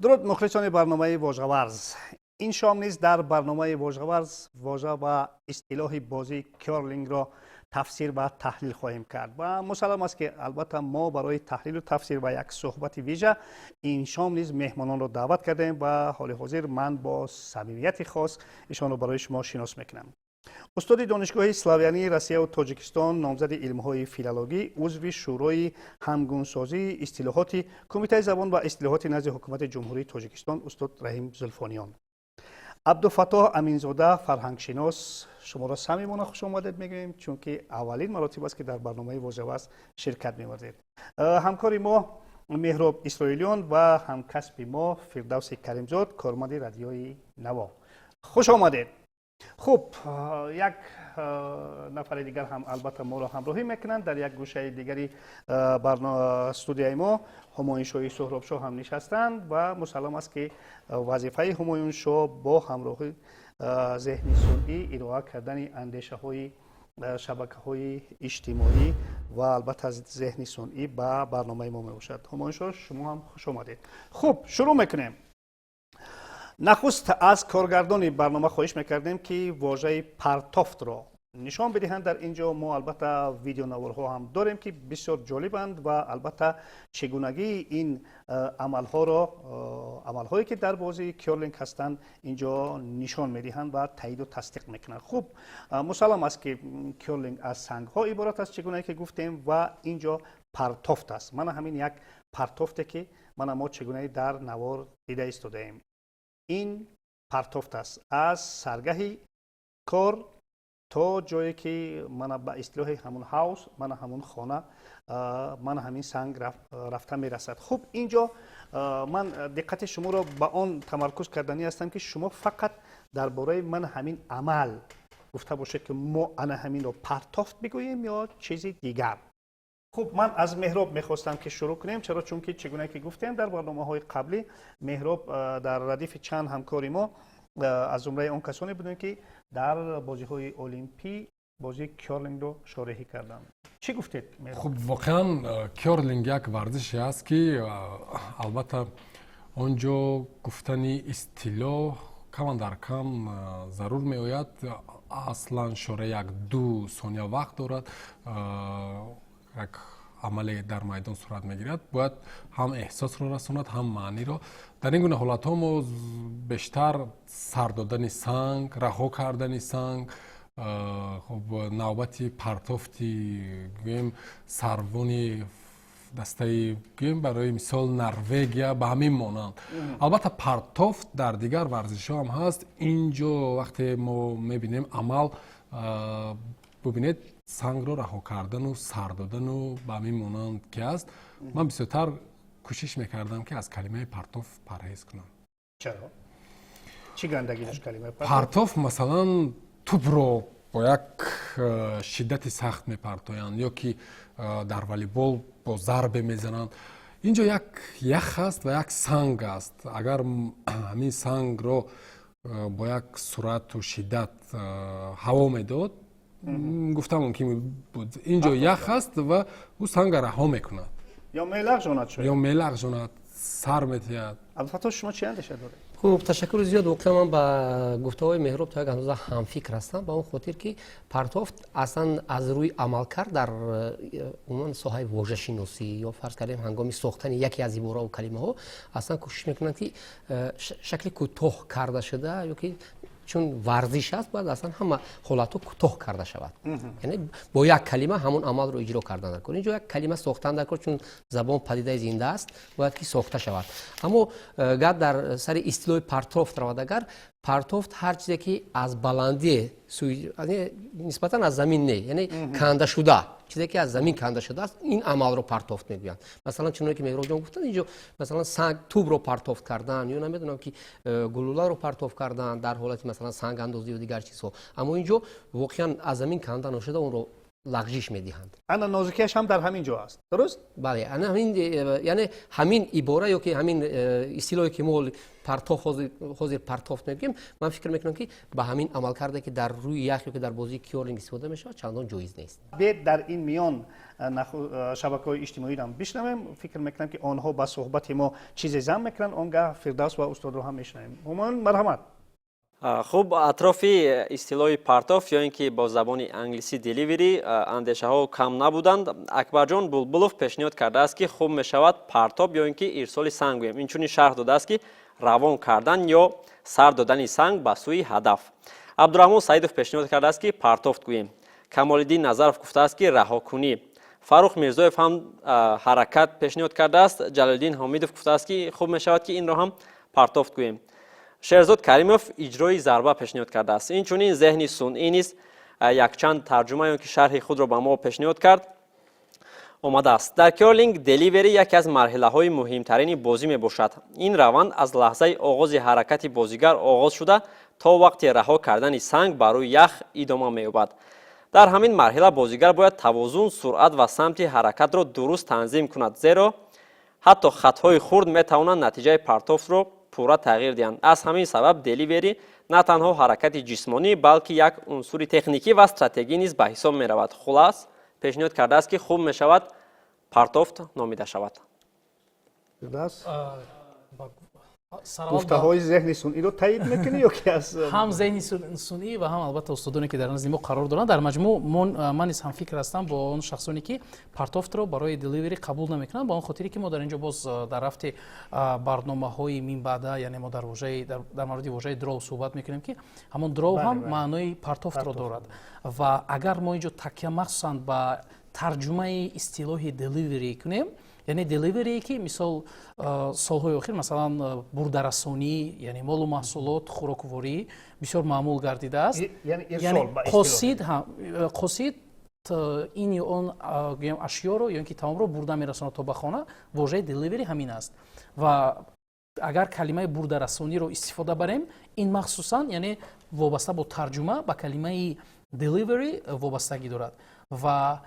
Дуруд, мухлисони барномаи «Вожаварз». Ин шом низ дар барномаи «Вожаварз» вожа ва истилоҳи бозии кёрлингро тафсир ва таҳлил хоҳем кард. Ва мусаллам аст, ки албатта мо барои таҳлилу тафсир ва як суҳбати вижа ин шом низ меҳмононро даъват кардем ва ҳоли ҳозир ман бо самимияти хос ишонро барои шумо шинос мекунам: устоди Донишгоҳи славянии Россияву Тоҷикистон, номзади илмҳои филологӣ, узви Шӯрои ҳамгунсозии истилоҳоти Кумитаи забон ва истилоҳоти назди Ҳукумати Ҷумҳурии Тоҷикистон, устод Раҳим Зулфониён. Абдуфаттоҳ Аминзода, фарҳангшинос, шуморо самимона хуш омадед мегӯем, чунки аввалин маротиб аст, ки дар барномаи «Вожаварз» ширкат меварзед. Ҳамкори мо Меҳроб Исроилиён ва ҳамкасби мо Фирдавси Каримзод, корманди Радиои Наво, хуш омадед. Хуб, як нафари дигар ҳам албатта моро ҳамроҳӣ мекунанд. Дар як гӯшаи дигари студияи мо Ҳумоюншоҳи Суҳробшоҳ ҳам нишастанд ва мусаллам аст, ки вазифаи Ҳумоюншоҳ бо ҳамроҳи зеҳни сунъӣ ироа кардани андешаҳои шабакаҳои иҷтимоӣ ва албатта зеҳни сунъӣ ба барномаи мо мебошад. Ҳумоюншоҳ, шумо ҳам хуш омадед. Хуб, шурӯъ мекунем. Нахуст аз коргардони барнома хоҳиш мекардем, ки вожаи партофтро нишон бидиҳанд. Дар ин ҷо мо албатта видеонаворҳо ҳам дорем, ки бисёр ҷолибанд ва албатта чигунагии ин амалҳоро, амалҳое ки дар бозии кёрлинг ҳастанд, ин ҷо нишон медиҳанд ва таиду тасдиқ мекунанд. Хуб, мусаллам аст, ки кёрлинг аз сангҳо иборат аст, чигунае ки гуфтем, ва ин ҷо партофт аст. Мана ҳамин як партофте, ки мана мо чигунае дар навор дида истодаем. Ин партофт аст аз саргаҳи кор то ҷое ки мана ба истилоҳи ҳамун ҳавз, мана ҳамун хона, мана ҳамин санг рафта мерасад. Хуб, ин ҷо ман диққати шуморо ба он тамаркуз карданӣ ҳастам, ки шумо фақат дар бораи ман ҳамин амал гуфта бошед, ки мо ана ҳаминро партофт бигӯем ё чизи дигар. Хуб, ман аз Меҳроб мехостам, ки шурӯъ кунем. Чаро? Чунки чӣ гуна ки гуфтем дар барномаҳои қаблӣ, Меҳроб дар радифи чанд ҳамкори мо аз зумраи он касоне будем, ки дар бозиҳои олимпӣ бозии кёрлингро шореҳӣ карданд. Чӣ гуфтед? Хуб, воқеан кёрлинг як варзише аст, ки албатта он ҷо гуфтани истилоҳ каман дар кам зарур меояд. Аслан шоре як ду сония вақт дорад, як амале дар майдон сурат мегирад, бояд ҳам эҳсосро расонад, ҳам маъниро. Дар ин гуна ҳолатҳо мо бештар сар додани санг, раҳо кардани санг, хуб, навбати партофти, гӯем, сарвони дастаи, гӯем, барои мисол, Норвегия, ба ҳамин монанд. Албатта партофт дар дигар варзишҳо ҳам ҳаст. Ин ҷо вақте мо мебинем амал, бубинед, сангро раҳо кардану сар додану ба ҳамин монанд ки аст, ман бисёртар кӯшиш мекардам, ки аз калимаи партоф парҳез кунам. Чаро? Чӣ гандагӣ дошт калимаи? Партоф, масалан, тӯбро бо як шиддати сахт мепартоянд ё ки дар волейбол бо зарбе мезананд. Ин ҷо як ях аст ва як санг аст. Агар ҳамин сангро бо як суръату шиддат ҳаво медод, гуфта мумкин буд, ин ҷо ях аст ва ӯ санга раҳо мекунад. Ё мелағжонад шояд. Ё мелағжонад, сар метиҳад. Абдуфаттоҳ, шумо чӣ андеша доред? Хуб, ташаккури зиёд. Воқеан ман ба гуфтаҳои Меҳроб то як андоза ҳамфикр ҳастам, ба он хотир ки партофт аслан аз рӯи амалкард дар умуман соҳаи вожашиносӣ ё, фарз кардем, ҳангоми сохтани яке аз ибораву калимаҳо аслан кӯшиш мекунанд, ки шакли кӯтоҳ карда шуда, ё ки чун варзиш аст, бояд аслан ҳама ҳолатҳо кӯтоҳ карда шавад, яъне бо як калима ҳамон амалро иҷро кардан дар кор. Инҷо як калима сохтан дар кор, чун забон падидаи зинда аст, бояд ки сохта шавад. Аммо гап дар сари истилоҳи партофт равад агар, партофт ҳар чизе ки аз баландие, нисбатан аз замин не, яъне канда шуда, чизе ки аз замин канда шудааст, ин амалро партофт мегӯянд. Масалан, чуноне ки Меҳробҷон гуфтанд, инҷо масалан санг, тӯбро партофт кардан ё намедонам ки гулӯларо партофт кардан дар ҳолати масалан сангандозӣ ё дигар чизҳо. Аммо инҷо воқеан аз замин канда нашуда, онро Лағжиш медиҳанд. Ана нозукиаш ҳам дар ҳамин ҷо аст, дуруст? Бале, ана ҳамин, яъне ҳамин ибора ё ки ҳамин истилоҳе, ки мо партоф, ҳозир партофт мегӯем, ман фикр мекунам, ки ба ҳамин амалкарде, ки дар рӯи ях ё ки дар бозии кёрлинг истифода мешавад, чандон ҷоиз нест. Биед, дар ин миён шабакаҳои иҷтимоиро бишнавем. Фикр мекунам, ки онҳо ба суҳбати мо чизе зам мекунанд. Он гаҳ Фирдавс ва устодро ҳам мешунавем. Ҳумоюн, марҳамат. Хуб, атрофи истилоҳи партоф ё ин ки бо забони англисӣ delivery андешаҳо кам набуданд. Акбарҷон Булбулов пешниҳод кардааст, ки хуб мешавад партоб ё ин ки ирсоли санг гӯем. Инчунин шарҳ додааст, ки равон кардан ё сар додани санг ба сӯи ҳадаф. Абдураҳмон Саидов пешниҳод кардааст, ки партофт гӯем. Камолиддин Назаров гуфтааст, ки раҳокунӣ. Фаррух Мирзоев ҳам ҳаракат пешниҳод кардааст. Ҷалолиддин Ҳомидов гуфтааст, ки хуб мешавад, ки инро ҳам партофт гӯем. Шерзод Каримов иҷрои зарба пешниҳод кардааст. Инчунин зеҳни сунъӣ низ якчанд тарҷума ё ки шарҳи худро ба мо пешниҳод кард. Омадааст: дар кёрлинг delivery яке аз марҳилаҳои муҳимтарини бозӣ мебошад. Ин раванд аз лаҳзаи оғози ҳаракати бозигар оғоз шуда, то вақти раҳо кардани санг ба рӯи ях идома меёбад. Дар ҳамин марҳила бозигар бояд тавозун, суръат ва самти ҳаракатро дуруст танзим кунад, зеро ҳатто хатоҳои хурд метавонанд натиҷаи партофтро пурра тағйир диҳанд. Аз ҳамин сабаб delivery на танҳо ҳаракати ҷисмонӣ, балки як унсури техникӣ ва стратегӣ низ ба ҳисоб меравад. Хулас, пешниҳод кардааст, ки хуб мешавад партофт номида шавад. Фирдавс, гуфтаҳои зеҳни сунъиро таъид мекунӣ ё ки аз Ҳам зеҳни сунъӣ ва ҳам, албатта, устодоне, ки дар назди мо қарор доранд. Дар маҷмӯъ ман низ ҳамфикр ҳастам бо он шахсоне, ки партофтро барои delivery қабул намекунанд, ба он хотире ки мо дар ин ҷо боз дар рафти барномаҳои минбаъда, яъне мо дар мавриди вожаи draw суҳбат мекунем, ки ҳамон draw ҳам маънои партофтро дорад. Ва агар мо ин ҷо такя махсусан ба тарҷумаи истилоҳи delivery кунем, яъне delivery, ки мисол солҳои охир, масалан, бурдарасонӣ, яъне молу маҳсулот, хӯрокворӣ бисёр маъмул гардидааст. Қосид ин ё он, гӯям, ашёро ё ин ки таомро бурда мерасонад то ба хона. Вожаи delivery ҳамин аст. Ва агар калимаи бурдарасониро истифода барем, ин махсусан, яъне вобаста бо тарҷума ба калимаи delivery вобастагӣ дорад. Ва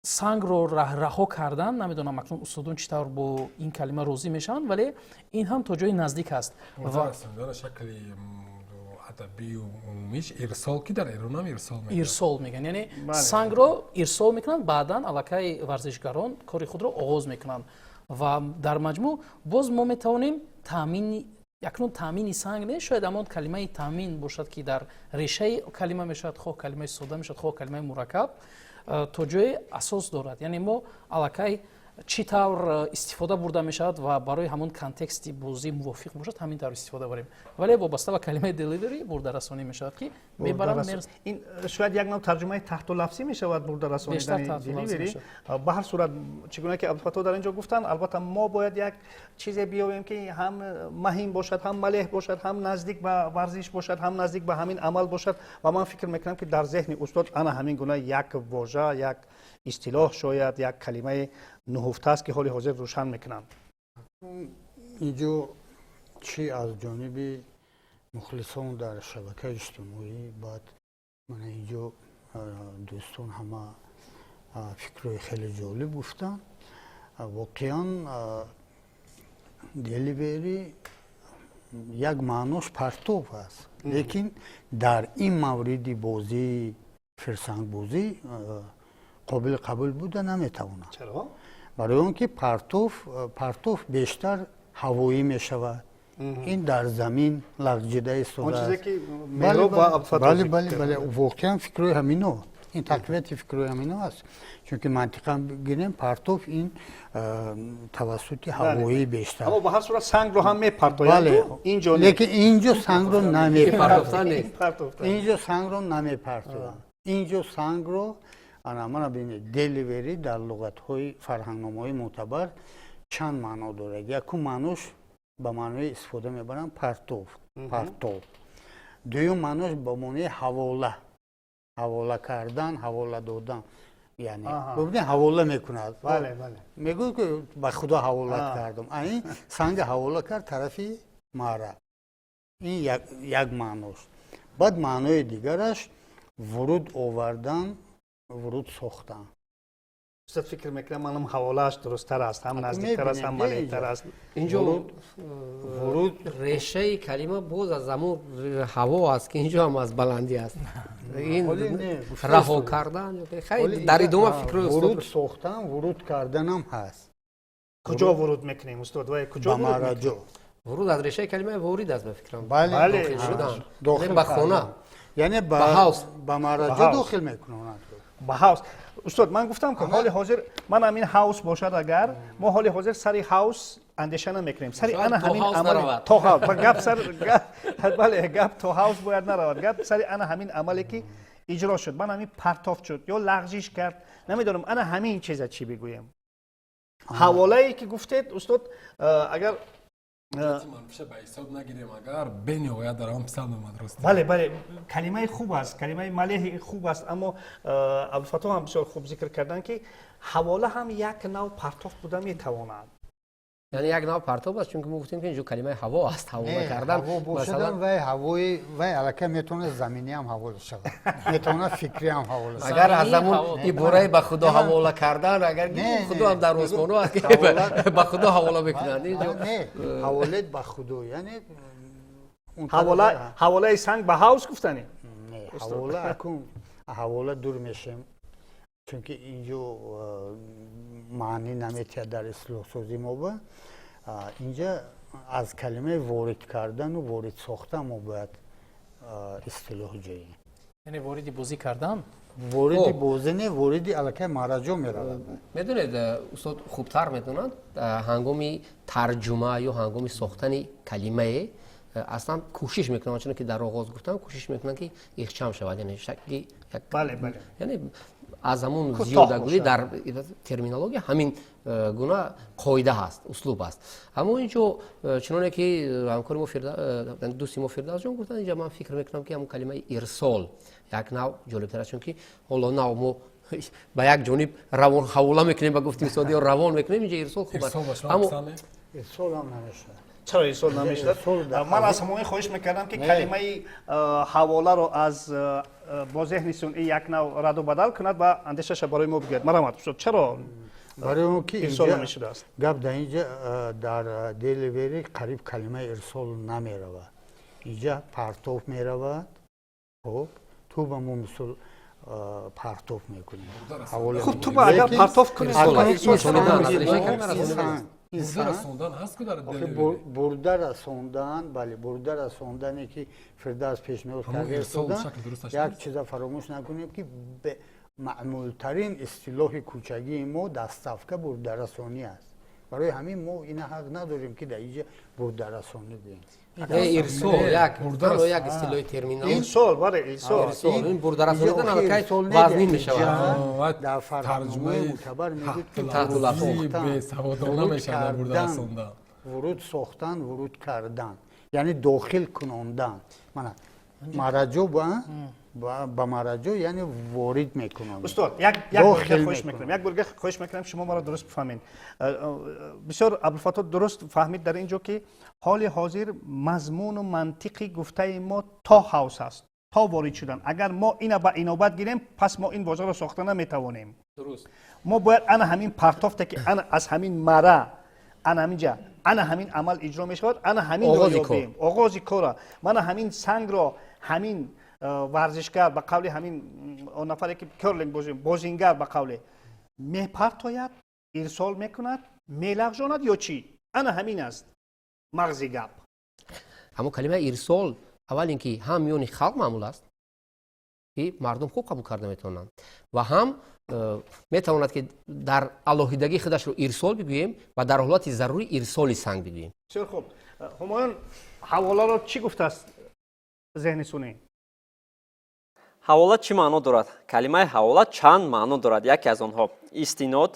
сангро раҳо кардан, намедонам, акнун устодон чӣ тавр бо ин калима розӣ мешаванд, вале ин ҳам то ҷои наздик аст. Шакли адабию умумиш ирсол, ки дар эронам ирсол. Ирсол мегӯянд, яъне сангро ирсол мекунанд, баъдан аллакай варзишгарон кори худро оғоз мекунанд. Ва дар маҷмӯъ боз мо метавонем таъмини, акнун таъмини санг не, шояд ҳамон калимаи таъмин бошад, ки дар решаи калима мешавад, хоҳ калимаи сода мешавад, хоҳ калимаи мураккаб, то ҷое асос дорад. Яъне мо аллакай чӣ тавр истифода бурда мешавад ва барои ҳамон контексти бозӣ мувофиқ бошад, ҳамин тавр истифода барем. Вале вобаста ба калимаи delivery бурдарасонӣ мешавад, ки мебаранд. Ин шояд як нав тарҷумаи таҳтулафзӣ мешавад, бурдарасонидани delivery. Ба ҳар сурат, чӣ гуна ки Абдуфаттоҳ дар ин ҷо гуфтанд, албатта, мо бояд як чизе биёбем, ки ҳам маҳин бошад, ҳам малеҳ бошад, ҳам наздик ба варзиш бошад, ҳам наздик ба ҳамин амал бошад. Ва ман фикр мекунам, ки дар зеҳни устод ана ҳамин гуна як вожа, як истилоҳ, шояд як калимаи нуҳуфта аст, ки ҳоли ҳозир рӯшан мекунанд. Инҷо чӣ аз ҷониби мухлисон дар шабакаи иҷтимоӣ, баъд мана инҷо дӯстон ҳама фикрҳои хеле ҷолиб гуфтанд. Воқеан, delivery як маънош партов аст, лекин дар ин мавриди бозии фирсангбозӣ қобили қабул буда наметавонад, барои он ки партов бештар ҳавоӣ мешавад, ин дар замин лағҷида истодааст. Бале, воқеан, фикрҳои ҳамино, ин тақвияти фикрҳои ҳамино аст, чунки мантиқан бигирем, партов ин тавассути ҳавоӣ бештар. Аммо ба ҳар сурат сангро ҳам мепартоянд инҷо. Лекин инҷо сангро намепартоянд, инҷо сангро намепартоянд, инҷо сангро ана мана бинед. Delivery дар луғатҳои фарҳангномаҳои мӯътабар чанд маъно дорад. Якум маънош ба маънои истифода мебаранд партов, партов. Дуюм маънош ба маънои ҳавола, ҳавола кардан, ҳавола додан, яъне бибинед, ҳавола мекунад, мегӯяд, ки ба худо ҳавола кардам, ин санга ҳавола кард тарафи мара. Ин як маънош. Баъд маънои дигараш вуруд овардан. Вуруд сохтан. Устод, фикр мекунам, манам ҳаволааш дурусттар аст, ҳам наздиктар аст, ҳам малеҳтар аст. Инҷо вуруд решаи калима боз аз ҳамун ҳаво аст, ки инҷо ҳам аз баландӣ аст. Ин раҳо кардан дар идома фикр. Вуруд сохтан, вуруд карданам ҳаст. Куҷо вуруд мекунем, устод? Вай куҷо? Ба мараҷо. Вуруд аз решаи калимаи ворид аст, ба фикрам. Бале, дохил ба хона. Яъне ба ҳавз. Ба мараҷо дохил мекунанд. Ба ҳавз. Устод, ман гуфтам, ки ҳоли ҳозир ман ҳамин ҳавз бошад, агар мо ҳоли ҳозир сари ҳавз андеша намекунем, сари ана ҳамин амал то ҳавз гап сар, бале, гап то ҳавз бояд наравад. Гап сари ана ҳамин амале, ки иҷро шуд, ман ҳамин партофт шуд ё лағжиш кард, намедонам, ана ҳамин чиза чӣ бигӯем? Ҳаволае, ки гуфтед, устод, агар Манфиша ба ҳисоб нагирем, агар бениҳоят дар он писанд омад, рост. Бале, калимаи хуб аст, калимаи малеҳи хуб аст, аммо Абдулфаттоҳ ҳам бисёр хуб зикр карданд, ки ҳавола ҳам як нав партофт буда метавонад. Яъне як нав партоб аст, чунки мо гуфтем, ки инҷо калимаи ҳаво аст, ҳавола кардан. Масалан, вай ҳавои вай аллакай метавонад заминӣ ҳам ҳавола шавад, метавонад фикрӣ ҳам ҳавола. Агар аз ҳамун ибораи ба худо ҳавола кардан, агар худо ҳам дар осмоно аст, ба худо ҳавола мекунанд. Не, ҳаволет ба худо, яъне ҳавола, ҳаволаи санг ба ҳавз гуфтанӣ. Не, ҳавола акун ҳавола дур мешем, чунки инҷо маънӣ наметиҳад дар истилоҳсозӣ. Мо ба инҷа аз калимаи ворид кардану ворид сохтан мо бояд истилоҳ ҷоем. Яъне вориди бозӣ кардан. Вориди бозӣ не, вориди аллакай мараҷо меравад. Медонед, устод хубтар медонанд, ҳангоми тарҷума ё ҳангоми сохтани калимае аслан кӯшиш мекунанд, чуно ки дар оғоз гуфтам, кӯшиш мекунанд, ки ихчам шавад, яъне шакли бале. Яъне аз ҳамун зиёдагӯӣ дар терминология ҳамин гуна қоида ҳаст, услуб аст. Аммо инҷо чуноне ки ҳамкори мо, дӯсти мо Фирдавсҷон гуфтанд, инҷа ман фикр мекунам, ки ҳамун калимаи ирсол як нав ҷолибтар аст, чунки ҳоло нав мо ба як ҷониб равон ҳавола мекунем, ба гуфти устод, ё равон мекунем, инҷа ирсол хуб аст. Аммо ирсолам намешавад. Чаро ирсол намешавад? Ман аз ҳамоин хоҳиш мекардам, ки калимаи ҳаволаро аз бо зеҳни сунъӣ як нав раду бадал кунад ва андешаша барои мо бигӯяд. Марҳамат, устод, чаро барои он ки ирсол намешудааст? Гап дар инҷа дар delivery қариб калимаи ирсол намеравад, инҷа партоф меравад. Хоб, туба мо мисол партоф мекунем. Хуб, туба агар партоф кунӣ. Бурда расондан, бале, бурда расондане, ки Фирдавс пешниҳод карда. Як чиза фаромӯш накунем, ки маъмултарин истилоҳи кӯчагии мо доставка, бурдарасонӣ аст. Барои ҳамин мо ина ҳақ надорем, ки дар инҷа бурдарасонӣ гӯем. Ирсол як истилоҳи терминал. Ирсол, бале, ирсол. Ин бурдарасонидан аллакай вазнин мешавад. Дар фарҳангҳои мӯътабар мегӯяд, ки бесаводона мешавад бурдарасондан. Вуруд сохтан, вуруд кардан, яъне дохил кунондан. Мана мараҷо ба мараҷо, яъне ворид мекунанд. Устод, як бор хоҳиш мекунам, як бор хоҳиш мекунам, шумо маро дуруст бифаҳмед. Бисёр Абдулфаттоҳ дуруст фаҳмид дар ин ҷо, ки ҳоли ҳозир мазмуну мантиқи гуфтаи мо то ҳавз аст, то ворид шудан. Агар мо ина ба инобат гирем, пас мо ин вожаро сохта наметавонем. Мо бояд ана ҳамин партофте, ки ана аз ҳамин мара, ана ҳаминҷа ана ҳамин амал иҷро мешавад, ана ҳаминро ёбем, оғози кора. Мана ҳамин сангро ҳамин варзишгар, ба қавли ҳамин он нафаре, ки керлинг бозингар, ба қавле мепартояд, ирсол мекунад, мелағжонад ё чӣ, ана ҳамин аст мағзи гап. Аммо калимаи ирсол, аввал ин ки ҳам миёни халқ маъмул аст, ки мардум хуб қабул карда метавонанд, ва ҳам метавонад, ки дар алоҳидагии худашро ирсол бигӯем ва дар ҳолати зарурӣ ирсоли санг бигӯем. Бисёр хуб. Ҳумоюн, ҳаволаро чӣ гуфтааст зеҳни сунъӣ? Ҳавола чӣ маъно дорад? Калимаи ҳавола чанд маъно дорад. Яке аз онҳо истинод,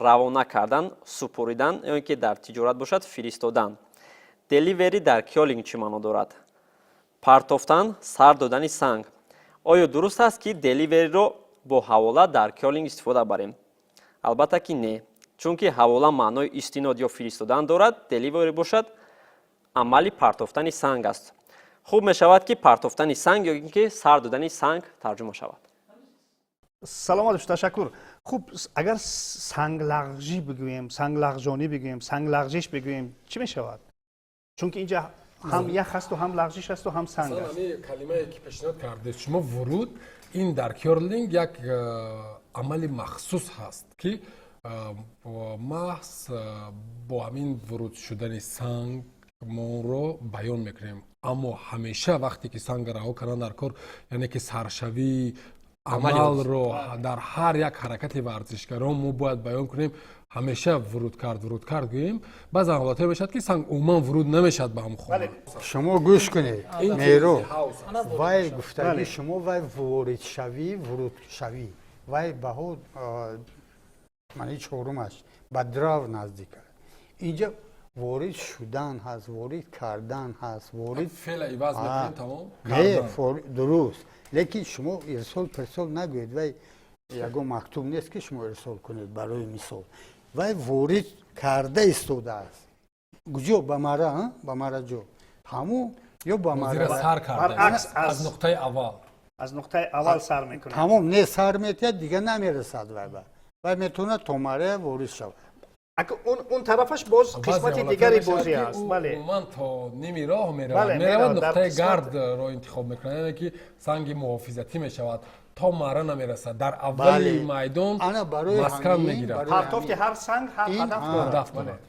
равона кардан, супоридан ё ин ки дар тиҷорат бошад, фиристодан. Delivery дар кёрлинг чӣ маъно дорад? Партофтан, сар додани санг. Оё дуруст аст, ки delivery ро бо ҳавола дар кёрлинг истифода барем? Албатта ки не, чунки ҳавола маънои истинод ё фиристодан дорад, delivery бошад, амали партофтани санг аст. Хуб мешавад, ки партофтани санг ё ин ки сар додани санг тарҷума шавад. Саломат бош, ташаккур. Хуб, агар санглағжӣ бигӯем, санглағжонӣ бигӯем, санглағжиш бигӯем, чӣ мешавад? Чунки инҷа ҳам ях ҳасту, ҳам лағжиш ҳасту, ҳам санг аст. Калимае ки пешниҳод кардед шумо, вуруд, ин дар кёрлинг як амали махсус ҳаст, ки маҳз бо ҳамин вуруд шудани санг моро баён мекунем. Аммо ҳамеша вақте ки санга раҳо кардан дар кор, яъне ки саршавии амалро дар ҳар як ҳаракати варзишгарон мо бояд баён кунем, ҳамеша вуруд кард, вуруд кард гӯем. Баъзан ҳолатҳое мешавад, ки санг умуман вуруд намешавад ба ҳамн хона. Шумо гӯш кунед, меро вай гуфтаги шумо, вай воридшавӣ, вурудшавӣ, вай баҳо маъни чорумаш ба драйв наздик аст. Инҷа ворид шудан ҳаст, ворид кардан ҳаст, ворид Феъла иваз мекунем, тамом. Не, дуруст, лекин шумо ирсол пирсол нагӯед. Вай ягон мактуб нест, ки шумо ирсол кунед. Барои мисол, вай ворид карда истодааст. Куҷо? Ба мара, ба мара ҷо ҳамун ё ба мара сар карда аз нуқтаи аввал. Аз нуқтаи аввал сар мекунад. Тамом, не, сар метиҳад, дига намерасад. Вай ба вай метавонад то мара ворид шавад. Он тарафаш боз қисмати дигари бозӣ аст, бале. Умуман то ними роҳ меравад, меравад, нуқтаи гардро интихоб мекунад, яъне ки санги муҳофизатӣ мешавад, то мара намерасад, дар аввали майдон маскан мегирад. Партофти ҳар санг ҳар ҳадаф дорад. Дорад.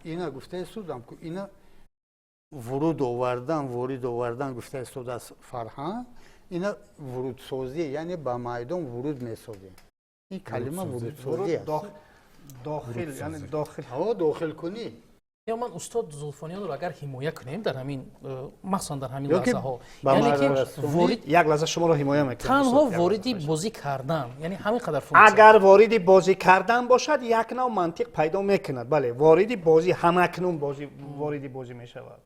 Ина гуфта истодам ку, ина вуруд овардан, ворид овардан гуфта истодааст фарҳанг. Ина вурудсозӣ, яъне ба майдон вуруд месозем. Ин калима вурудсозӣ аст. Дохил, яъне дохил. Ҳо, дохил кунӣ. Ё ман устод Зулфониёнро агар ҳимоя кунем дар ҳамин, махсусан дар ҳамин Ё ки лаҳзаҳо, ба яъне ки марарасонӣ ворид Як лаҳза, шуморо ҳимоя мекунам, танҳо устод, як вориди лаҳза. бозӣ кардан, яъне ҳамин қадар функсия. Агар вориди бозӣ кардан бошад, як нав мантиқ пайдо мекунад. Бале, вориди бозӣ ҳамакнун бозӣ вориди бозӣ мешавад.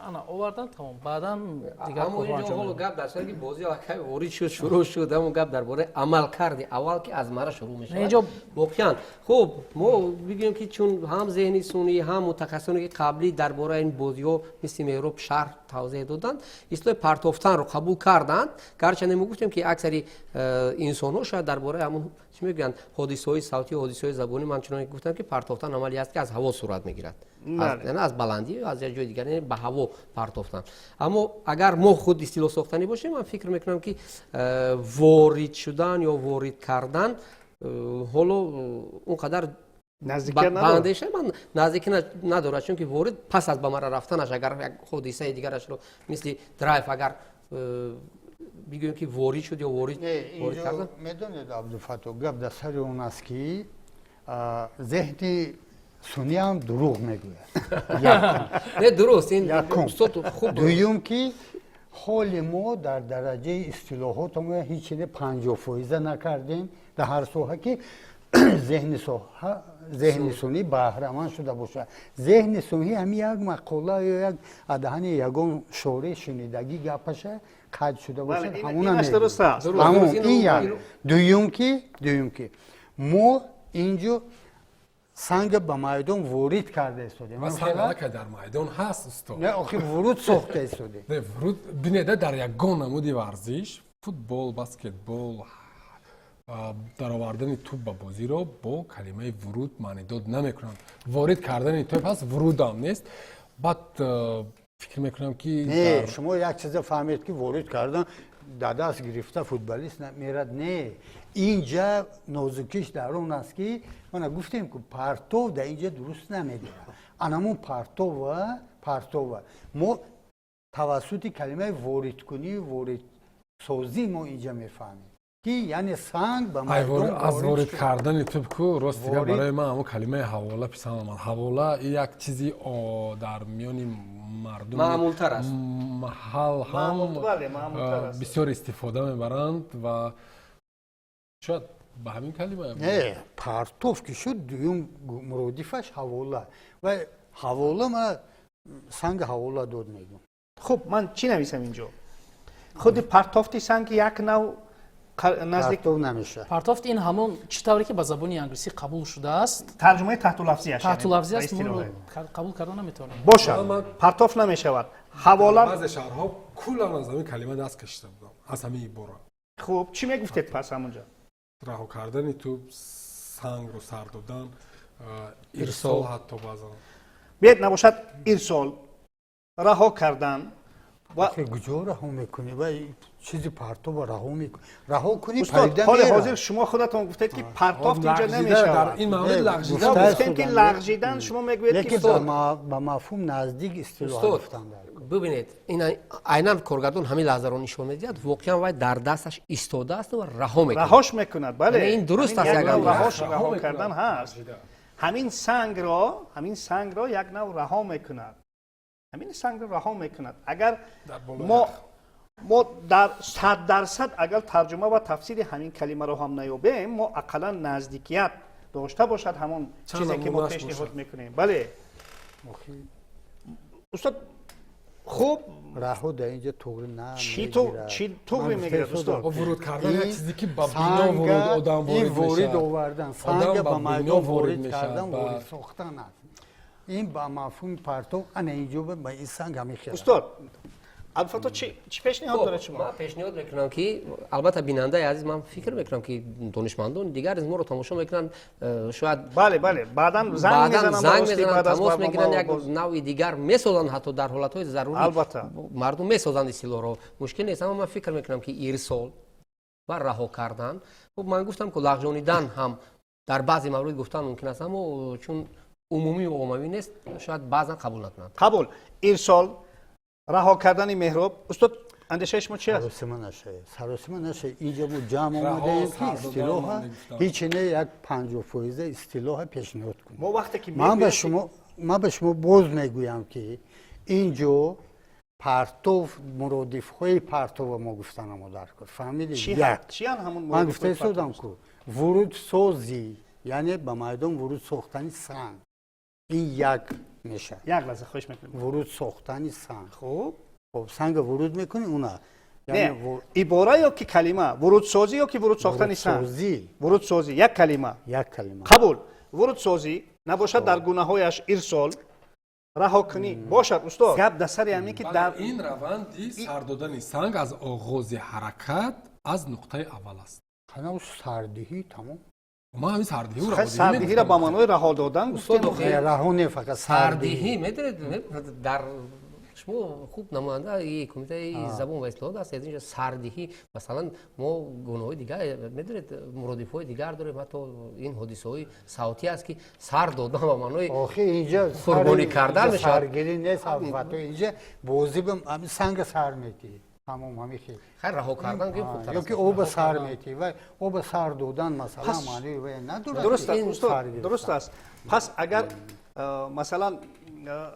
Ана овардан, тамом, баъдан дигар Аммо корҳо инҷо анҷом ҳоло медиҳанд. гап дар сари ки бозӣ аллакай ворид шуд, шурӯъ шуд, аммо гап дар бораи амалкарди аввал, ки аз мара шурӯъ мешавад. Воқеан, хуб, мо бигӯем, ки чун ҳам зеҳни сунъӣ, ҳам мутахассисоне, ки қаблӣ дар бораи ин бозиҳо мисли Меҳроб шарҳ тавзеҳ доданд, истилоҳи партофтанро қабул карданд. Гарчанде мо гуфтем, ки аксари инсонҳо шояд дар бораи ҳамун чӣ мегӯянд, ҳодисаҳои савтӣ, ҳодисаҳои забонӣ, ман чуноне гуфтам, ки партофтан амале аст, ки аз ҳаво сурат мегирад, яъне аз баландӣ, аз як ҷои дигар, яъне ба ҳаво партофтан. Аммо агар мо худ истилоҳ сохтанӣ бошем, ман фикр мекунам, ки ворид шудан ё ворид кардан ҳоло он қадар наздикият ба надорад. Андеша ман наздикӣ надорад, чунки ворид пас аз ба мара рафтанаш, агар як ҳодисаи дигарашро мисли драйв агар бигӯем, ки ворид шуд ё ворид Не, ворид инҷо кардан. Медонед, Абдуфаттоҳ, гап дар сари он аст, ки зеҳни сунъиам дурӯғ мегӯяд. Якум. Не, дуруст, ин Якум. устод хуб. Дуюм, ки ҳоли мо дар дараҷаи истилоҳотмо ҳеҷ чизе 50 фоиза накардем дар ҳар соҳа, ки зеҳни соҳа, зеҳни сунъӣ баҳраманд шуда бошад. Зеҳни сунъӣ ҳами як мақола ё як адаҳани ягон шоре шунидагӣ гапаша қайд шуда Бале, бошад, ҳамуна инаш мегӯяд. дуруст аст. Дуруст, Ҳамун, дуруст, ин як. Дуюм, ки мо инҷо санга ба майдон ворид карда истодем. Ва санг аллакай дар майдон ҳаст, устод. Не, охир вуруд сохта истодем. Не, вуруд бинеда, дар ягон намуди варзиш, футбол, баскетбол, даровардани тӯб ба бозиро бо калимаи вуруд маънидод намекунанд. Ворид кардани тӯб ҳаст, вурудам нест. Баъд фикр мекунам, ки Не, шумо як чиза фаҳмед, ки ворид кардан дар даст гирифта футболист мерад. Не, инҷа нозукиш дар он аст, ки мана гуфтем, ки партов дар инҷа дуруст намегирад. Анамун партова мо тавассути калимаи воридкунӣ, воридсозӣ мо инҷа мефаҳмем, ки яъне санг ба Ай, майдон аз ворид ворид шуд. кардани тӯб ку, рост дига, барои ман ҳамон калимаи ҳавола писанд омад. Ҳавола як чизи дар миёни мардум Маъмултар аст. маҳал ҳам Бале, маъмултар аст. бисёр истифода мебаранд ва шояд ба ҳамин калима. Не, партов ки шуд, дуюм муродифаш ҳавола ва ҳавола, ма санг ҳавола дод мегӯм. Хуб, ман чӣ нависам инҷо? Худи партофти санг як нав наздик. Партов намешавад. Партофт ин ҳамон чӣ тавре ки ба забони англисӣ қабул шудааст. Тарҷумаи таҳтулафзиаш. Таҳтулафзӣ аст, ба мо истилоҳе. қабул карда наметавонем. Бошад, партоф намешавад, ҳавола. Баъзе шаҳрҳо куллан аз ҳамин калима даст кашида будам, аз ҳамин ибора. Хуб, чӣ мегуфтед пас ҳамунҷо? Раҳо кардани тӯб, сангро сар додан, ирсол ҳатто баъзан. Биед, набошад ирсол, раҳо кардан ва куҷо раҳо мекунӣ? Ва чизи партоба раҳо мекунӣ, раҳо кунӣ. Устод, ҳоли ҳозир шумо худатон гуфтед, ки партофт инҷа намешавад. Дар ин маврид лағжидан гуфтем, ки лағжидан шумо мегӯед, ки лекин ба мафҳум наздик истилоҳ гуфтан дар кор. Бибинед, ин айнан коргардон ҳамин лаҳзаро нишон медиҳад. Воқеан вай дар дасташ истодааст ва раҳо мекунад. Раҳош мекунад, бале. Ин дуруст аст. Як нав раҳош, раҳо кардан ҳаст. Ҳамин сангро як нав раҳо мекунад, ҳамин сангро раҳо мекунад. Агар мо дар 100% агар тарҷума ва тафсири ҳамин калимаро ҳам наёбем, мо ақаллан наздикият дошта бошад ҳамон чизе, ки мо пешниҳод мекунем. Бале, устод, хуб. Раҳо дар инҷо туғри на. Чӣ туғри мегирад, устод? Вуруд кардан, як чизе, ки ба бино вуруд, одам ворид ворид овардан, санга ба майдон ворид кардан, ворид сохтан аст. Ин ба мафҳуми партов ана инҷо ба ин санг ҳамин хел. Устод Абдуфаттоҳ, чӣ пешниҳод доред шумо? Ман пешниҳод мекунам, ки албатта, бинандаи азиз, ман фикр мекунам, ки донишмандон дигар низ моро тамошо мекунанд, шояд Бале, баъдан занг занг мезананд, тамос мегиранд, як навъи дигар месозанд, ҳатто дар ҳолатҳои зарурӣ албатта мардум месозанд истилоҳро, мушкил нест. Аммо ман фикр мекунам, ки ирсол ва раҳо кардан, хуб, ман гуфтам, ки лағжонидан ҳам дар баъзе маврид гуфтан мумкин аст, аммо чун умумӣ оммавӣ нест, шояд баъзан қабул накунанд. Қабул. Ирсол, раҳо кардани меҳроб. Устод, андешаи шумо чи аст? Саросима нашавед, саросима нашавед. Инҷа мо ҷамъ омадаем, ки истилоҳа ҳичи не, як 50 фоиза истилоҳа пешниҳод кунем. Мо вақте ки Ман ба шумо боз мегӯям, ки инҷо партов, муродифҳои партова мо гуфтанамо дар кор, фаҳмидед? Як ман гуфта истодам, ку вурудсозӣ, яъне ба майдон вуруд сохтани санг, ин як мешавад. Як лаҳза, хоҳиш мекунем. Вуруд сохтани санг. Хуб. Хоб, санга вуруд мекунӣ, уна Не, ибора ё ки калима? Вурудсозӣ ё ки вуруд сохтани санг? Вурудсозӣ, як калима. Як калима. Қабул. Вурудсозӣ набошад, дар гунаҳояш ирсол, раҳо кунӣ бошад. Устод, гап дар сари ҳамин, ки дар ин раванди сар додани санг аз оғози ҳаракат, аз нуқтаи аввал аст. Қанав сардиҳӣ, тамом. Ман ҳамин сардиҳиро Сардиҳиро ба маънои раҳо додан. Гуфтем. Раҳо не, фақат сардиҳӣ. Медонед, дар шумо хуб намояндаи кумитаи забон ва истилоҳот аст. Аз инҷо сардиҳӣ, масалан, мо гунаҳои дигар, медонед, муродифҳои дигар дорем. Ҳатто ин ҳодисаҳои савтӣ аст, ки сар додан ба маънои Охи, инҷа қурбонӣ кардан мешавад. Саргирӣ нест, албатта. Инҷа бозӣ санга сар метиҳӣ, тамом, ҳамин хел. Хайр, раҳо кардан ки хубтар. Ёки оба сар метиҳӣ ва оба сар додан, масалан, маънои вай надорад. Дуруст аст, устод, дуруст аст. Пас агар масалан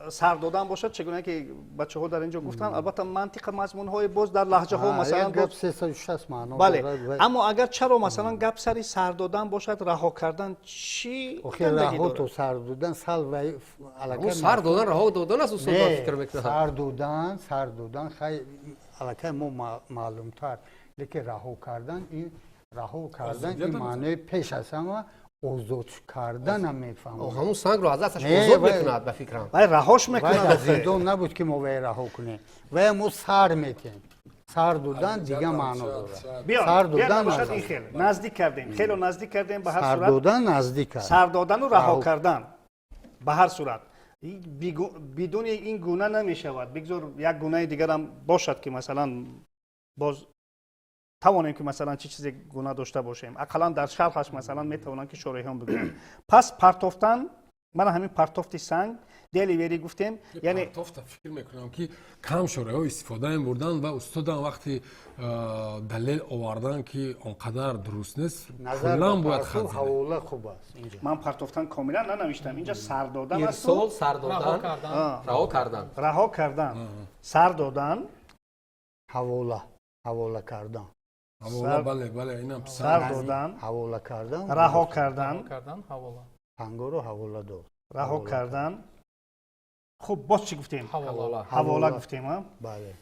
сар додан бошад, чӣ гуна ки бачаҳо дар ин ҷо гуфтанд, албатта мантиқа, мазмунҳои боз дар лаҳҷаҳо, масалан гап 360 маъно. Бале, аммо агар чаро, масалан, гап сари сар додан бошад, раҳо кардан чӣ? Охи, раҳо то сар додан сал вай аллакай сар додан раҳо додан аст, устод, ман фикр мекунам. Сар додан, сар додан хай аллакай мо маълумтар, лекин раҳо кардан, ин раҳо кардан ин маънои пеш аз ҳама озод карданам мефаҳмам. Ҳамун сангро аз дасташ озод мекунад, ба фикрам. Вай раҳош мекунад. Зиндон набуд, ки мо вай раҳо кунем. Вай мо сар метем. Сар додан дига маъно дорад. Сар додан наздик кардем, хело наздик кардем. Ба ҳар сурат, сар додан наздик аст. Сар додану раҳо кардан, ба ҳар сурат, бидуни ин гуна намешавад. Бигзор як гунаи дигарам бошад, ки масалан боз тавонем, ки масалан чӣ чизе гуна дошта бошем, ақаллан дар шарҳаш масалан метавонанд, ки шореҳон бигӯянд. Пас партофтан, мана ҳамин партофти санг, delivery гуфтем, яъне партофта фикр мекунам, ки кам шореҳо истифода мебурданд ва устодам вақти далел овардан, ки он қадар дуруст нест, куллан бояд хат. Ҳавола хуб аст. Ман партофтан комилан нанавиштам, инҷа сар додан аст. Ирсол, сар додан, раҳо кардан. Раҳо кардан, сар додан. Ҳавола, ҳавола кардан. Ҳавола, бале, бале, инам. Сар додан. Ҳавола кардан. Раҳо кардан. Ҳавола. Сангоро ҳавола дод. Раҳо кардан. Хуб, боз чӣ гуфтем? Ҳавола гуфтем. Бале.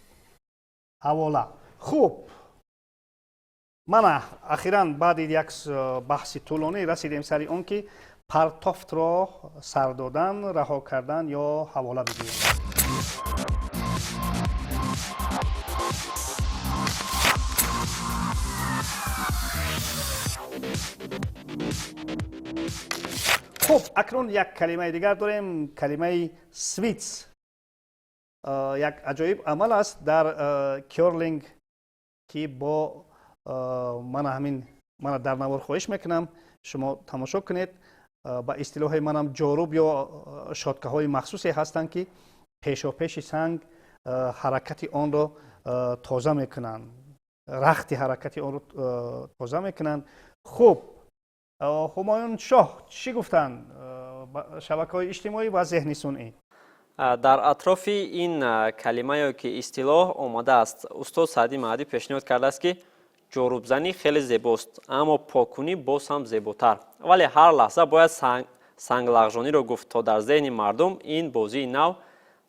Ҳавола. Хуб, мана ахиран баъди як баҳси тӯлонӣ расидем сари он, ки партофтро сар додан, раҳо кардан ё ҳавола бигӯем. Хуб, акнун як калимаи дигар дорем, калимаи sweeps. Як аҷоиб амал аст дар кёрлинг, ки бо мана ҳамин мана дар навор хоҳиш мекунам, шумо тамошо кунед. Ба истилоҳи манам ҷоруб ё щёткаҳои махсусе ҳастанд, ки пешопеши санг ҳаракати онро тоза мекунанд, рахти ҳаракати онро тоза мекунанд. Хуб, Ҳумоюн Шоҳ чӣ гуфтанд? Шабакаҳои иҷтимоӣ ва зеҳни сунъӣ. Дар атрофи ин калима ё ки истилоҳ омадааст: устод Саъдӣ Маҳдӣ пешниҳод кардааст, ки ҷорубзанӣ хеле зебост, аммо поккунӣ боз ҳам зеботар, вале ҳар лаҳза бояд санглағжониро гуфт, то дар зеҳни мардум ин бозии нав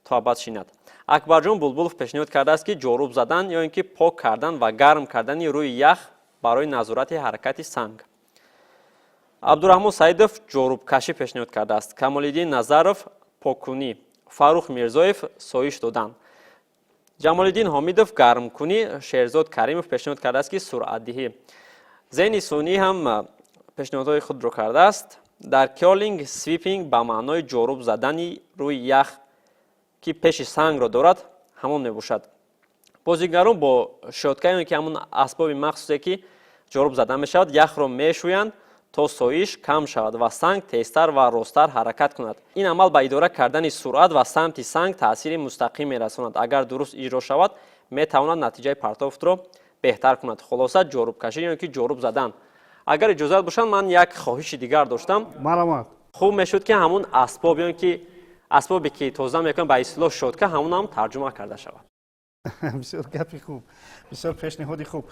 то абад шинад. Акбарҷон Булбулов пешниҳод кардааст, ки ҷоруб задан ё ин ки пок кардан ва гарм кардани рӯи ях барои назорати ҳаракати санг. Абдураҳмон Саидов ҷорубкашӣ пешниҳод кардааст. Камолиддин Назаров поккунӣ, Фаррух Мирзоев соиш додан, Ҷамолиддин Ҳомидов гармкунӣ, Шерзод Каримов пешниҳод кардааст, ки суръатдиҳӣ. Зеҳни сунъӣ ҳам пешниҳодҳои худро кардааст. Дар кёрлинг sweeping ба маънои ҷоруб задани рӯи ях, ки пеши сангро дорад, ҳамон мебошад. Бозигарон бо щётка ё ки ҳамон асбоби махсусе, ки ҷоруб зада мешавад, яхро мешӯянд, то соиш кам шавад ва санг тезтар ва росттар ҳаракат кунад. Ин амал ба идора кардани суръат ва самти санг таъсири мустақим мерасонад. Агар дуруст иҷро шавад, метавонад натиҷаи партофтро беҳтар кунад. Хулоса, ҷорубкашӣ ё ки ҷоруб задан. Агар иҷозат бошанд, ман як хоҳиши дигар доштам. Марҳамат. Хуб мешуд, ки ҳамон асбоб ё ки асбобе, ки тоза мекунад, ба истилоҳ щётка, ҳамонам тарҷума карда шавад. Бисёр гапи хуб, бисёр пешниҳоди хуб.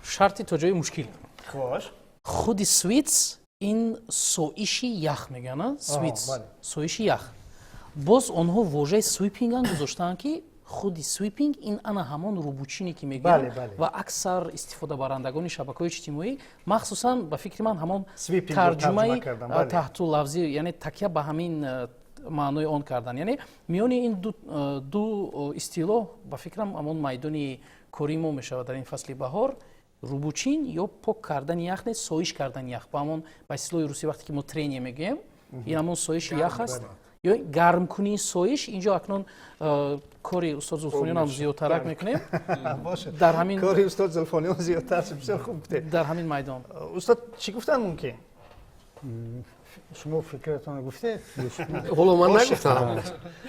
Шарти то ҷои мушкил. Хош. Худи sweeps ин соиши ях мегӯянд, sweeps, соиши ях. Боз онҳо вожаи sweeping ам гузоштаанд, ки худи sweeping ин ана ҳамон рӯбучине, ки мегӯянд, ва аксар истифодабарандагони шабакаҳои иҷтимоӣ, махсусан, ба фикри ман, ҳамон тарҷумаи таҳтуллафзӣ, яъне такя ба ҳамин маънои он кардан. Яъне миёни ин ду истилоҳ, ба фикрам, ҳамон майдони кории мо мешавад дар ин фасли баҳор: рӯбучин ё пок кардани ях, не, соиш кардани ях. Ба ҳамон, ба истилоҳи русӣ, вақте ки мо трение мегӯем, ин ҳамон соиши ях аст ё гармкунии соиш. Инҷо акнун кори устод Зулфониёнам зиёдтарак мекунем. Дар ҳамин кори устод Зулфониён зиёдтар, бисёр хуб гуфтед. Дар ҳамин майдон. Устод, чӣ гуфтан мумкин? Шумо фикратонро гуфтед? Ҳоло ман нагуфтам,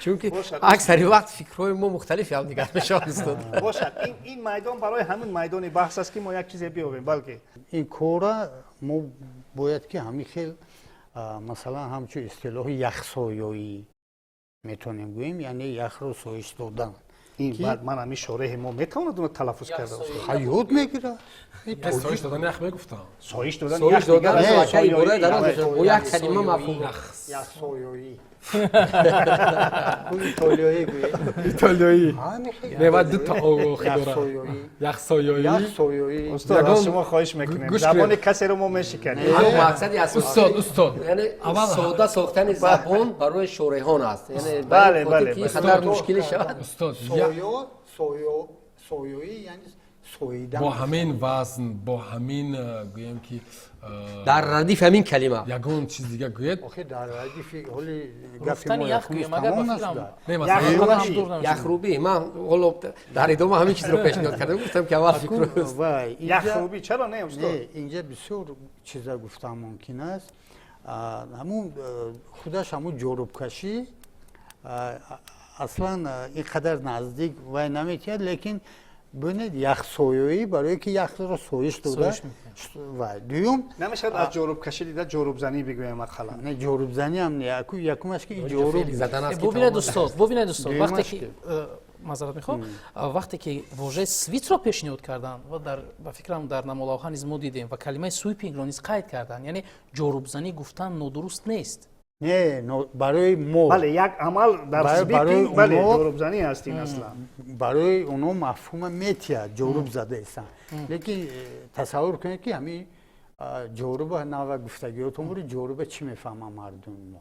чунки аксари вақт фикрҳои мо мухталифи ҳамдигар мешавад, устод. Бошад, ин майдон барои ҳамин майдони баҳс аст, ки мо як чизе биёбем, балки Ин кора мо бояд ки ҳамин хел, масалан, ҳамчун истилоҳи яхсоёӣ метавонем гӯем, яъне яхро соиш додан. Ин ман ҳамин шореҳи мо метавонад уно талаффуз карда? Ҳаёт мегирад. Соиш додан ях мегуфтам. Соиш додан. Соиш додан бо як калима мафҳум. Яхсоёӣ, итолиёӣ гӯем. Итолиёӣ не, ва дута охи дорад: яхсоёӣ. Яхсоёӣ. Устод, аз шумо хоҳиш мекунем, забони касеро мо мешиканем. Мақсади Устод, устод. Яъне сода сохтани забон барои шореҳон аст, яъне Бале. Хатар мушкилӣ шавад. Устод. Соё, соё, соёӣ, яъне соидан. Бо ҳамин вазн, бо ҳамин, гӯем ки Дар радиф ҳамин калима. Ягон чиз дига гӯед. Охи, дар радифи ҳоли гапи Гуфтани мо ях якумш гӯем, агар тамом ба фикрам нашуда. Не, масалан, Яхрубӣ. Ман ҳоло дар идома ҳамин чизро пешниҳод кардам, гуфтам, ки аввал фикр Вай. Яхрубӣ чаро не, устод? Не, инҷа бисёр чиза гуфтан мумкин аст. Ҳамун худаш ҳамун ҷорубкашӣ аслан ин қадар наздик вай наметиҳад, лекин бинед, яхсоёӣ, барое ки яхро соиш дода. Соиш мекунад. Вай, дуюм. Намешавад аз ҷорубкашӣ дида ҷорубзанӣ бигӯем ақаллан? Не, ҷорубзанӣ ҳам не. Якумаш ки ҷоруб задан аст ки Бубинед, тамом. устод, бубинед, устод, вақте Дуюмаш ки ки маъзарат мехоҳам, вақте ки вожаи sweeps ро пешниҳод карданд ва дар, ба фикрам, дар намолавҳа низ мо дидем ва калимаи sweeping ро низ қайд карданд, яъне ҷорубзанӣ гуфтан нодуруст нест. Не, барои мо. Бале, як амал дар барои sweeping, бале, оно ҷорубзанӣ аст ин аслан. Барои оно мафҳума метиҳад, ҷоруб задаистанд, лекин тасаввур кунед, ки ҳамин ҷоруба нава гуфтагиётон бури, ҷоруба чӣ мефаҳманд мардуми мо?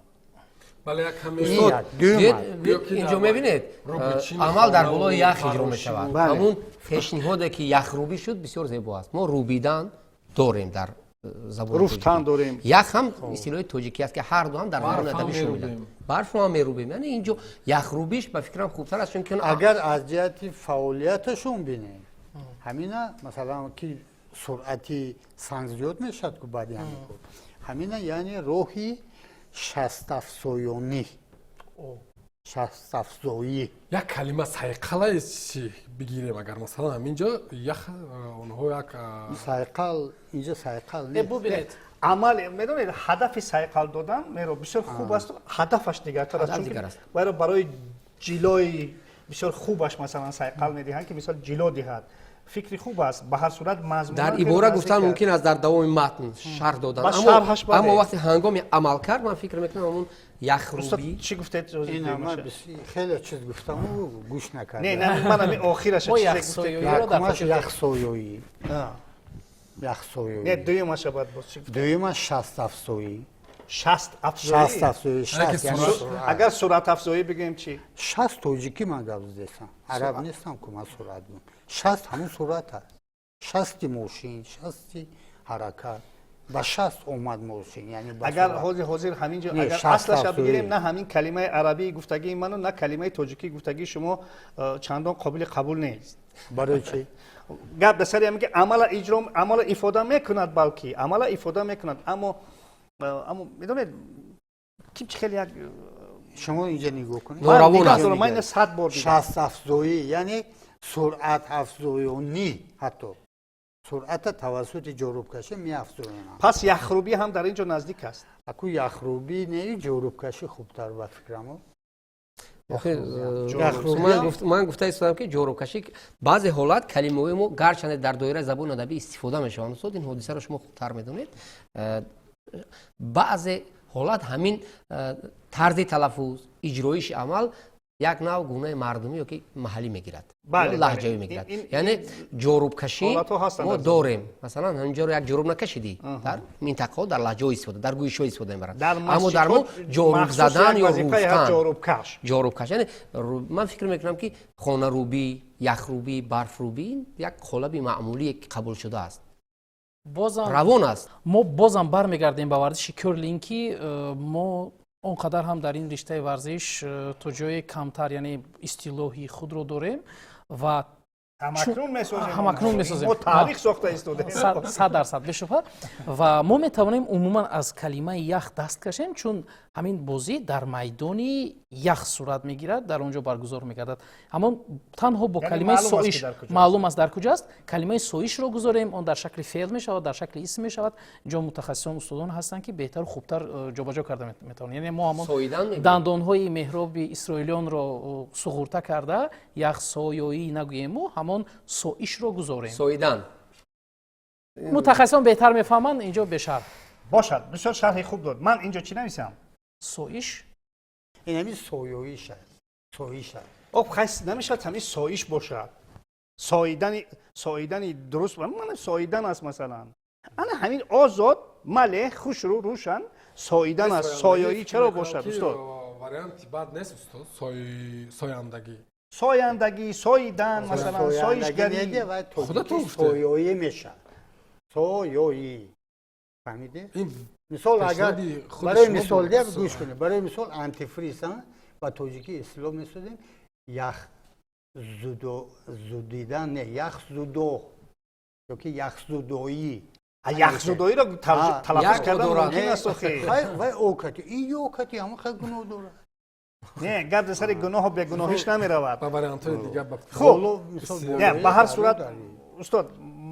Бале, як ҳамин. Ин як. Дуюм Дид, аст. дид, инҷо мебинед, Рӯбучин, амал дар хона болои ва ях иҷро фарошӣ. мешавад. Бале. Ҳамун пешниҳоде, ки яхрубӣ шуд, бисёр зебо аст. Мо рӯбидан дорем дар забони Руфтан дорем. Ях ҳам истилоҳи тоҷикӣ аст, ки ҳар ду ҳам дар забони Барф ҳам адабӣ шомиланд. мерубем. Барфро ҳам мерубем, яъне инҷо яхрубиш ба фикрам хубтар аст, чунки Агар аз ҷиҳати фаъолияташон бинем, ҳамина, масалан, ки суръати санг зиёд мешавад ку баъди ҳамин кор, ҳамина, яъне роҳи шастафзоёнӣ, шастафзоӣ. Як калима сайқалае чӣ бигирем, агар масалан ҳаминҷо ях, онҳо як Сайқал инҷо сайқал нест. Бубинед. Амал, медонед, ҳадафи сайқал додан меро бисёр хуб аст, ҳадафаш дигартар аст. Ҳадаф чунки дигар аст. Вайро барои ҷилои бисёр хубаш, масалан, сайқал медиҳанд, ки мисол ҷило диҳад. Фикри хуб аст, ба ҳар сурат мазмун. Дар ибора гуфтан мумкин аст, дар давоми матн шарҳ додан. Ба шарҳаш бале. Аммо вақте ҳангоми амалкард, ман фикр мекунам, ҳамон Устод, яхрубӣ. чӣ гуфтед? Ин ман хеле чиз гуфтаму гӯш накардам. Не, не, ман ҳамин охираша Мо чизе яхсоёиро гуфтед. дар Якумаш хотир. яхсоёӣ, яхсоёӣ. Не, дуюмаша баъд боз чӣ гуфтед? Дуюмаш шастафзоӣ. Шаст афзоӣ. Шастафзоӣ. Яке шаст яъне суръат. суръат. Агар суръатафзоӣ бигӯем чӣ? Шаст тоҷикӣ ман гап задестам, араб нестам ку ман суръат гӯм. Шаст ҳамун суръат аст, шасти мошин, шасти ҳаракат, ба шаст омад мошин, яъне ба Агар суръат. ҳозир ҳамин ҷо Не, агар шаст аслаша афзоӣ. бигирем, на ҳамин калимаи арабии гуфтагии ману, на калимаи тоҷикии гуфтагии шумо чандон қобили қабул нест. Барои чӣ? Гап дар сари ҳамин ки амала иҷро, амала ифода мекунад, балки амала ифода мекунад, аммо медонед, ким чи хеле як Шумо инҷа нигоҳ кунед. Норавон Ман нигоҳ аст. дорам, ман ина 100 бор дидам. Шаст афзоӣ яъне суръат афзоёнӣ, ҳатто суръата тавассути ҷорубкашӣ меафзоянанд. Пас яхрубӣ ҳам дар ин ҷо наздик аст. Аку яхрубӣ не, ҷорубкашӣ хубтар ба фикрамо. Охир, Яхрубӣ ман гуфта истодам, ки ҷорубкашӣ. Баъзе ҳолат калимаҳои мо гарчанде дар доираи забони адабӣ истифода мешаванд, устод, ин ҳодисаро шумо хубтар медонед, баъзе ҳолат ҳамин тарзи талаффуз, иҷроиши амал як нав гунаи мардумӣ ё ки маҳаллӣ мегирад, ё лаҳҷавӣ мегирад. Яъне ҷорубкашӣ Ҳолатҳо ҳастанд мо дар забон. дорем, масалан, ҳаминҷоро як ҷоруб накашидӣ, дар минтақаҳо, дар лаҳҷаҳо истифода, дар гӯишҳо истифода мебаранд. Дар Аммо дар мо масҷидҳо ҷоруб махсус задан як ё вазифае ҳаст, руфтан. Ҷорубкаш. Ҷорубкаш, яъне ман фикр мекунам, ки хонарӯбӣ, яхрӯбӣ, барфрӯбӣ як қолаби маъмулие ки қабул шудааст, Бозам равон аст. Мо бозам бармегардем ба варзиши кёрлинг, ки мо он қадар ҳам дар ин риштаи варзиш то ҷое камтар, яъне истилоҳи худро дорем ва Ҳамакнун месозем. Ҳамакнун месозем. Мо таърих сохта истодаем. 100%, бешубҳа. Ва мо метавонем умуман аз калимаи ях даст кашем, чун ҳамин бозӣ дар майдони ях сурат мегирад, дар он ҷо баргузор мегардад. Ҳамон танҳо бо Яъне калимаи маълум аст, ки соиш. дар куҷо. Маълум аст, дар куҷо аст. Калимаи соишро гузорем, он дар шакли феъл мешавад, дар шакли исм мешавад. Инҷо мутахассисон, устодон ҳастанд, ки беҳтару хубтар ҷобаҷо карда метавонанд. Яъне мо ҳамон Соидан мегӯем. дандонҳои меҳроби исроилионро суғурта карда, яхсоёӣ нагӯему, ҳамон соишро гузорем. Соидан. Мутахассисон беҳтар мефаҳманд, инҷо бешарҳ. Бошад, бисёр шарҳи хуб дод. Ман инҷо чӣ нависам? Соиш. Ин ҳамин соёиш аст, соиш аст. Об хайс намешавад, ҳамин соиш бошад. Соидани, соидани дуруст ман соидан аст, масалан, ана ҳамин озод, мале, хушрӯ, рӯшан соидан аст. Соёӣ чаро бошад, устод? Варианти бад нест, устод, сояндагӣ. Сояндагӣ, соидан, масалан, соишгарӣ. Худатон гуфте. Соёӣ мешавад, соёӣ, фаҳмидӣ? Ин Мисол, агар пешниҳоди худи барои шумо мисол буд, дия, устод. гӯш кунед, барои мисол, антифриз ба тоҷикӣ истилоҳ месозем, ях зудо, зудидан не, ях зудо ёки яхзудоӣ. Яхзудоиро талаффуз як кардан дорад. мумкин аст, охи. Вай окати ин ёкати ҳамон хай гуноҳ дорад. Не, гап дар сари гуноҳу бегуноҳиш намеравад. Ба вариантҳои дигар ба Хуб. Боло, мисол, Не, болои ба ҳар дарё сурат, дарё. устод,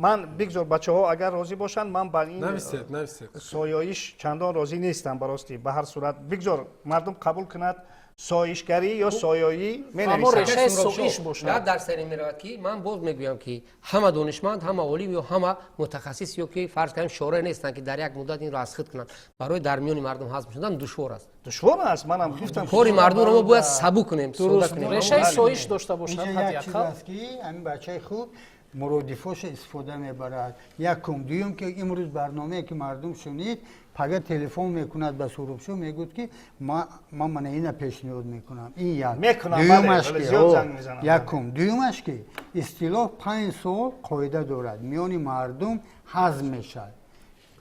ман бигзор бачаҳо агар розӣ бошанд, ман ба ин Нависед, нависед. соёиш чандон розӣ нестам, ба ростӣ. Ба ҳар сурат, бигзор мардум қабул кунад, соишгарӣ ё соёӣ Аммо менависад. решаи соиш бошад. Гап дар сари меравад, ки ман боз мегӯям, ки ҳама донишманд, ҳама олим ё ҳама мутахассис ё ки фарз кардем шореҳ нестанд, ки дар як муддат инро аз худ кунанд. Барои дар миёни мардум ҳазм шудан душвор аст. Душвор аст, манам гуфтам. Кори мардумро мо бояд сабук кунем, сода Дуруст, кунем. решаи соиш дошта бошад. Инҷа Ҳадди як чиз ақал. аст, ки ҳамин бачаи хуб муродифоша истифода мебарад, якум. Дуюм, ки имрӯз барномае ки мардум шунид, пага телефон мекунад ба Сурубшо, мегӯяд, ки ман мана ина пешниҳод мекунам. Ин як. Мекунам, Дуюмаш бале, ки зиёд о, занг мезанам. Якум. Дуюмаш, ки истилоҳ 5 сол қоида дорад, миёни мардум ҳазм мешавад.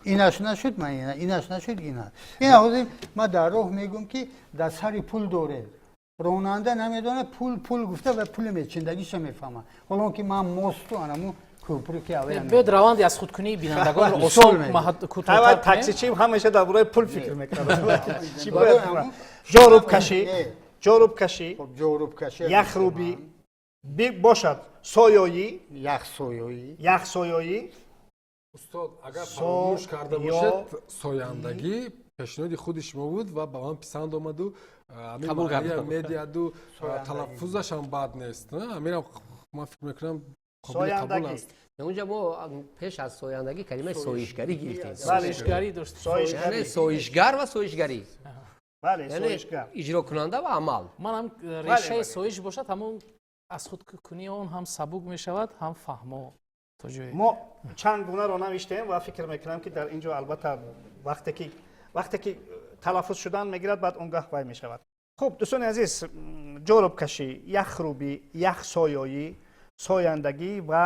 Инаш нашуд, ман ина, инаш нашуд, ина. Ина ҳозир ман дар роҳ мегӯм, ки дар сари пул доред. Ронанда намедонад, пул пул гуфта ва пули мечиндагиша мефаҳмад. Ҳолон ки ман мосту анаму кӯпру ки аввал биёд раванди аз худкунии бинандагонро осон кӯтоҳтар. Таксичи ҳамеша дар бораи пул фикр мекунад. Чӣ бояд? Ҷорубкашӣ, ҷорубкашӣ, ҷорубкашӣ, яхрубӣ бошад, соёӣ, яхсоёӣ, яхсоёӣ. Устод, агар фаромӯш карда бошед, сояндагӣ пешниҳоди худи шумо буд ва ба ман писанд омаду медиаду талаффузашам бад нест. Амирам, ман фикр мекунам, қобили қабул аст. Унҷа мо пеш аз сояндагӣ калимаи соишгарӣ гирифтем. Соишгарӣ дошт. Соишгар ва соишгарӣ. Бале, соишгар. Иҷрокунанда ва амал. Ман ҳам решаи соиш бошад, ҳамон аз худкунии он ҳам сабук мешавад, ҳам фаҳмо. Мо чанд гунаро навиштем ва фикр мекунам, ки дар ин ҷо албатта вақте ки талаффуз шудан мегирад, баъд он гаҳ вай мешавад. Хуб, дӯстони азиз, ҷорубкашӣ, яхрубӣ, яхсоёӣ, сояндагӣ ва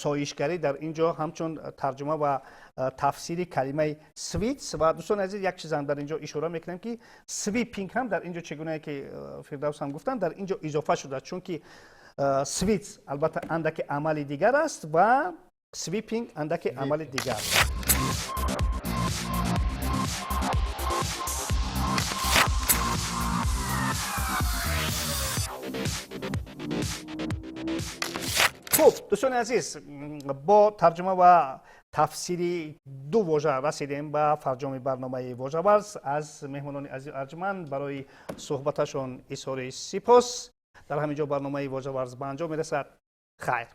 соишгарӣ дар ин ҷо ҳамчун тарҷума ва тафсири калимаи sweets. Ва дӯстони азиз, як чизам дар ин ҷо ишора мекунем, ки sweeping ҳам дар ин ҷо, чӣ гунае ки Фирдавс ҳам гуфтанд, дар ин ҷо изофа шудааст, чунки sweets албатта андаки амали дигар аст ва sweeping андаки амали дигар. Хуб, дӯстони азиз, бо тарҷума ва тафсири ду вожа расидем ба фарҷоми барномаи Вожаварз. Аз меҳмонони азиз арҷманд барои суҳбаташон изҳори сипос. Дар ҳамин ҷо барномаи Вожаварз ба анҷом мерасад. Хайр.